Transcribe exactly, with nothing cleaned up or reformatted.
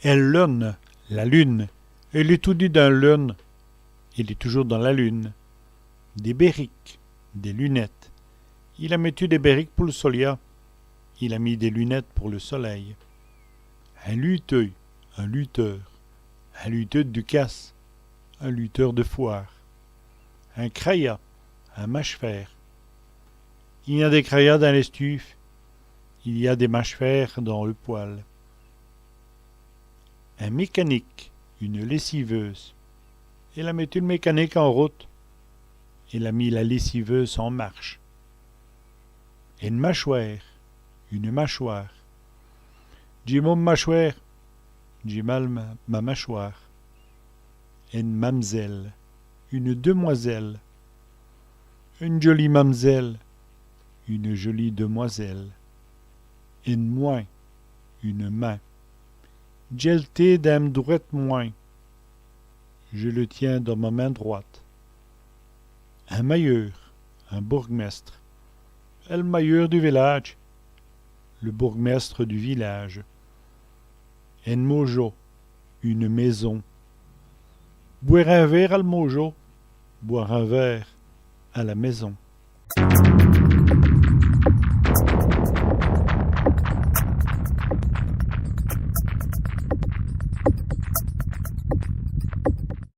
Èl lune, la lune. Il èst toudi dins l' lune. Il est toujours dans la lune. Dès bèriques, des lunettes. Il a mètu dès bèriques pou l' solia. Il a mis des lunettes pour le soleil. In luteû, un lutteur. In luteû d' ducasse, un lutteur de foire. In craya, un mâchefer. I gn-a dès crayas dins l'èstufe. Il y a des mâchefers dans le poêle. In mécanique, une lessiveuse. Il a mètu l' mécanique en route. Il a mis la lessiveuse en marche. Ène machwêre, une mâchoire. Dj'é mau m' machwêre. J'ai mal ma, ma mâchoire. Ène mam'zèle, une demoiselle. Ène djolîye mam'zèle, une jolie demoiselle. Ène mwin, une main. Dj'èl té dins m' drwète mwin. Je le tiens dans ma main droite. In mayeûr, un bourgmestre. Èl mayeûr du vilâdje, le bourgmestre du village. Ène môjo, une maison. Bwêre in vêre al môjo, boire un verre à la maison.